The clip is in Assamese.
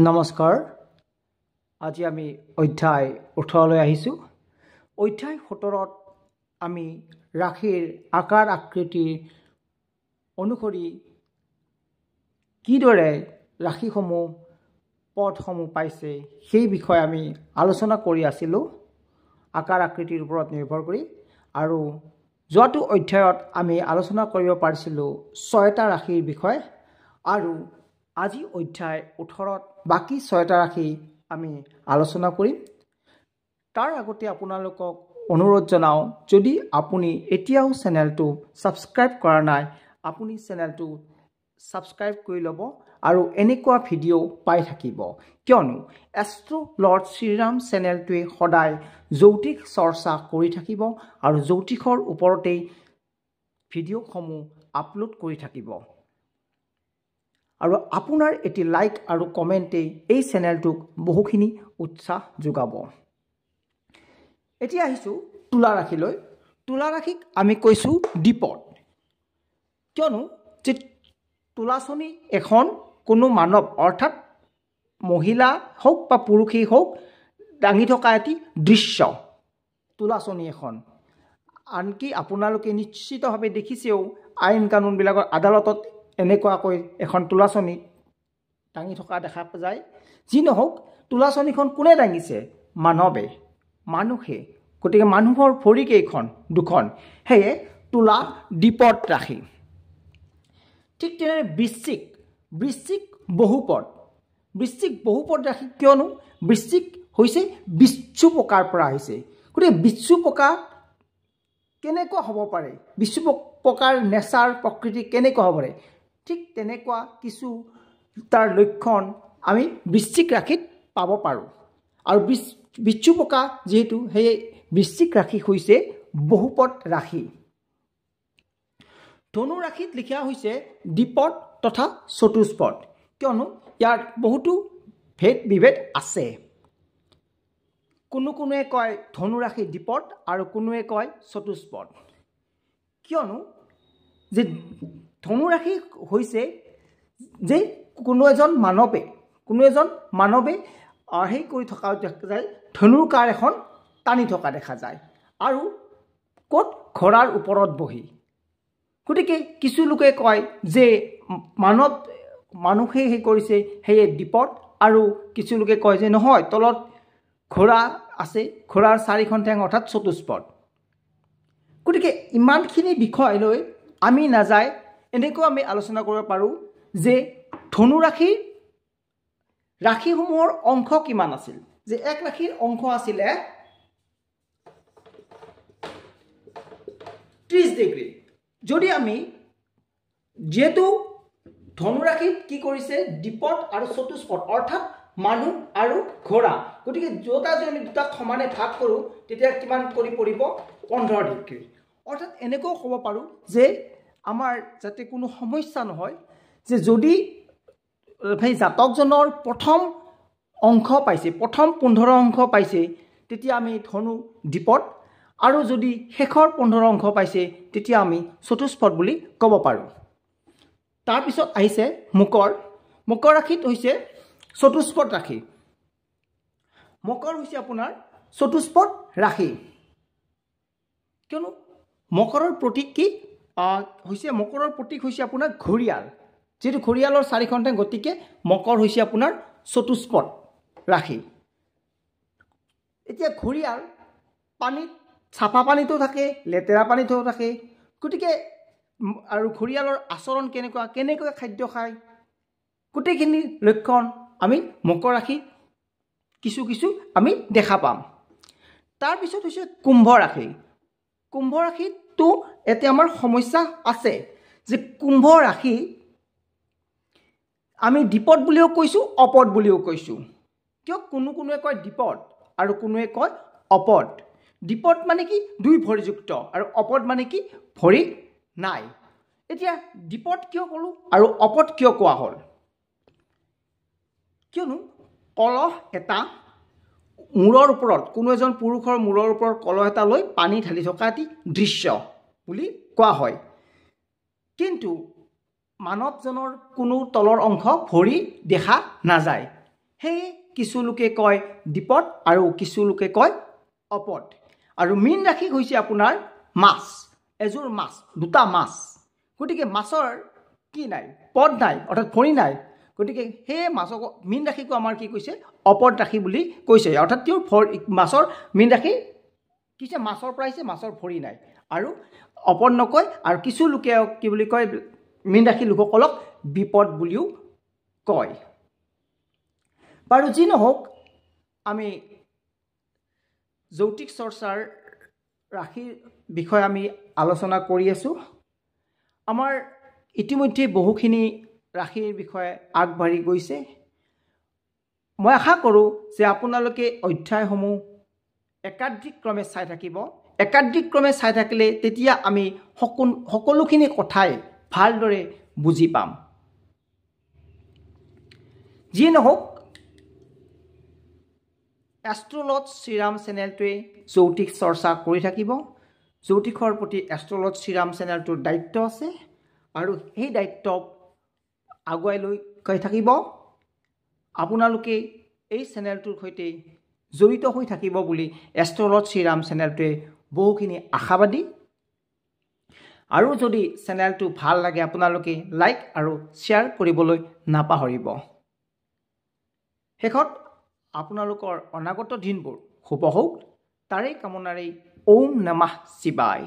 নমস্কাৰ। আজি আমি অধ্যায় 18লৈ আহিছোঁ। অধ্যায় 17ত আমি ৰাশিৰ আকাৰ আকৃতিৰ অনুসৰি কিদৰে ৰাশিসমূহ পদসমূহ পাইছে সেই বিষয়ে আমি আলোচনা কৰি আছিলোঁ, আকাৰ আকৃতিৰ ওপৰত নিৰ্ভৰ কৰি। আৰু যোৱাটো অধ্যায়ত আমি আলোচনা কৰিব পাৰিছিলোঁ 6টা ৰাশিৰ বিষয়ে, আৰু আজি অধ্যায় 18ত বাকী 6টা ৰাশি আমি আলোচনা কৰিম। তাৰ আগতে আপোনালোকক অনুৰোধ জনাওঁ, যদি আপুনি এতিয়াও চেনেলটো ছাবস্ক্ৰাইব কৰা নাই, আপুনি চেনেলটো ছাবস্ক্ৰাইব কৰি ল'ব আৰু এনেকুৱা ভিডিঅ' পাই থাকিব। কিয়নো এষ্ট্ৰ' লৰ্ড শ্ৰীৰাম চেনেলটোৱে সদায় জ্যোতিষ চৰ্চা কৰি থাকিব আৰু জ্যোতিষৰ ওপৰতেই ভিডিঅ'সমূহ আপলোড কৰি থাকিব। আৰু আপোনাৰ এটি লাইক আৰু কমেণ্টেই এই চেনেলটোক বহুখিনি উৎসাহ যোগাব। এতিয়া আহিছোঁ তুলা ৰাশিলৈ। তুলা ৰাশিক আমি কৈছোঁ দ্বীপদ, কিয়নো যে তুলাচনী এখন কোনো মানৱ অৰ্থাৎ মহিলা হওক বা পুৰুষেই হওক দাঙি থকা এটি দৃশ্য তুলাচনী এখন। আনকি আপোনালোকে নিশ্চিতভাৱে দেখিছেও আইন কানুনবিলাকৰ আদালতত এনেকুৱাকৈ এখন তুলাচনী দাঙি থকা দেখা যায়। যি নহওক, তুলাচনীখন কোনে দাঙিছে? মানৱে, মানুহে। গতিকে মানুহৰ ভৰিকেইখন দুখন, সেয়ে তুলা দ্বীপদ ৰাশি। ঠিক তেনেদৰে বৃশ্চিক, বৃশ্চিক বহুপদ। বৃশ্চিক বহুপদ ৰাশি কিয়নো বৃশ্চিক হৈছে বিচ্ছু পকাৰ পৰা আহিছে। গতিকে বিচ্ছু পকা কেনেকুৱা হ'ব পাৰে, বিচ্ছু পকাৰ নেচাৰ প্ৰকৃতি কেনেকুৱা হ'ব পাৰে, ঠিক তেনেকুৱা কিছু তাৰ লক্ষণ আমি বৃশ্চিক ৰাশিত পাব পাৰোঁ। আৰু বিচ্ছু পকা যিহেতু, সেয়ে বৃশ্চিক ৰাশি হৈছে বহুপদ ৰাশি। ধনু ৰাশিত লিখা হৈছে দ্বিপদ তথা চতুষ্পদ, কিয়নো ইয়াত বহুতো ভেদ বিভেদ আছে। কোনো কোনোৱে কয় ধনু ৰাশি দ্বিপদ আৰু কোনোৱে কয় চতুষ্পদ। কিয়নো যে ধনু ৰাশি হৈছে যে কোনো এজন মানৱে সেই কৰি থকা দেখা যায়, ধনুৰ কাঁড় এখন টানি থকা দেখা যায় আৰু ক'ত ঘোঁৰাৰ ওপৰত বহি। গতিকে কিছু লোকে কয় যে মানুহে সেই কৰিছে সেয়ে দ্বীপদ, আৰু কিছু লোকে কয় যে নহয়, তলত ঘোঁৰা আছে, ঘোঁৰাৰ চাৰিখন ঠেং অৰ্থাৎ চতুষ্পদ। গতিকে ইমানখিনি বিষয় লৈ আমি নাযায় এনেকুৱা আমি আলোচনা কৰিব পাৰোঁ যে ধনুৰাশিৰ ৰাশিসমূহৰ অংশ কিমান আছিল। যে এক ৰাশিৰ অংশ আছিলে 30 ডিগ্ৰী। যদি আমি যিহেতু ধনুৰাশিত কি কৰিছে দ্বীপদ আৰু চতুষ্পদ অৰ্থাৎ মানুহ আৰু ঘোঁৰা, গতিকে দুটা যদি আমি দুটাক সমানে ভাগ কৰোঁ তেতিয়া কিমান কৰি পৰিব? 15 ডিগ্ৰী। অৰ্থাৎ এনেকুৱাও ক'ব পাৰোঁ যে আমাৰ যাতে কোনো সমস্যা নহয়, যে যদি সেই জাতকজনৰ প্ৰথম অংশ পাইছে, প্ৰথম 15 অংশ পাইছে, তেতিয়া আমি ধনু দ্বীপদ, আৰু যদি শেষৰ 15 অংশ পাইছে তেতিয়া আমি চতুষ্পদ বুলি ক'ব পাৰোঁ। তাৰপিছত আহিছে মকৰ। মকৰ ৰাশিত হৈছে চতুষ্পদ ৰাশি। মকৰ হৈছে আপোনাৰ চতুষ্পদ ৰাশি, কিয়নো মকৰৰ প্ৰতীক কি হৈছে? মকৰৰ প্ৰতীক হৈছে আপোনাৰ ঘৰিয়াল, যিহেতু ঘৰিয়ালৰ চাৰিখন ঠেং, গতিকে মকৰ হৈছে আপোনাৰ চতুষ্পদ ৰাশি। এতিয়া ঘৰিয়াল পানীত, চাফা পানীতো থাকে, লেতেৰা পানীতো থাকে, গতিকে আৰু ঘৰিয়ালৰ আচৰণ কেনেকুৱা, কেনেকৈ খাদ্য খায়, গোটেইখিনি লক্ষণ আমি মকৰ ৰাশি কিছু কিছু আমি দেখা পাম। তাৰপিছত হৈছে কুম্ভ ৰাশি। কুম্ভ ৰাশিততো এতিয়া আমাৰ সমস্যা আছে যে কুম্ভ ৰাশি আমি দ্বীপদ বুলিও কৈছোঁ, অপদ বুলিও কৈছোঁ। কিয় কোনো কোনোৱে কয় দ্বীপদ আৰু কোনোৱে কয় অপদ। দ্বীপদ মানে কি? দুই ভৰিযুক্ত, আৰু অপদ মানে কি? ভৰি নাই। এতিয়া দ্বীপদ কিয় ক'লোঁ আৰু অপদ কিয় কোৱা হ'ল? কিয়নো কলহ এটা মূৰৰ ওপৰত, কোনো এজন পুৰুষৰ মূৰৰ ওপৰত কলহ এটা লৈ পানী ঢালি থকা এটি দৃশ্য বুলি কোৱা হয়। কিন্তু মানৱজনৰ কোনো তলৰ অংশ ভৰি দেখা নাযায়। সেয়ে কিছু লোকে কয় দ্বিপদ আৰু কিছু লোকে কয় অপদ। আৰু মীন ৰাশি হৈছে আপোনাৰ মাছ, এযোৰ মাছ, দুটা মাছ। গতিকে মাছৰ কি নাই? পদ নাই, অৰ্থাৎ ভৰি নাই। গতিকে সেয়ে মাছক, মীন ৰাশিকো আমাৰ কি কৈছে? অপদ ৰাশি বুলি কৈছে। অৰ্থাৎ তেওঁৰ মাছৰ মীন ৰাশি কি হৈছে? মাছৰ পৰা আহিছে, মাছৰ ভৰি নাই আৰু অপদ নকয়। আৰু কিছু লোকে কি বুলি কয়? মীন ৰাশি লোকসকলক বিপদ বুলিও কয়। বাৰু যি নহওক, আমি জ্যোতিষ চৰ্চাৰ ৰাশিৰ বিষয়ে আমি আলোচনা কৰি আছোঁ। আমাৰ ইতিমধ্যে বহুখিনি ৰাশিৰ বিষয়ে আগবাঢ়ি গৈছে। মই আশা কৰোঁ যে আপোনালোকে অধ্যায়সমূহ একাধিক্ৰমে চাই থাকিব। একাধিক্ৰমে চাই থাকিলে তেতিয়া আমি সকলোখিনি কথাই ভালদৰে বুজি পাম। যিয়ে নহওক, এষ্ট্ৰলজ শ্ৰীৰাম চেনেলটোৱে জ্যোতিষ চৰ্চা কৰি থাকিব। জ্যোতিষৰ প্ৰতি এষ্ট্ৰলজ শ্ৰীৰাম চেনেলটোৰ দায়িত্ব আছে আৰু সেই দায়িত্ব আগুৱাই লৈ গৈ থাকিব। আপোনালোকে এই চেনেলটোৰ সৈতে জড়িত হৈ থাকিব বুলি এষ্ট্ৰলজ শ্ৰীৰাম চেনেলটোৱে বহুখিনি আশাবাদী। আৰু যদি চেনেলটো ভাল লাগে, আপোনালোকে লাইক আৰু শ্বেয়াৰ কৰিবলৈ নাপাহৰিব। শেষত আপোনালোকৰ অনাগত দিনবোৰ শুভ হওক তাৰেই কামনাৰেই ওম নমঃ শিৱায়।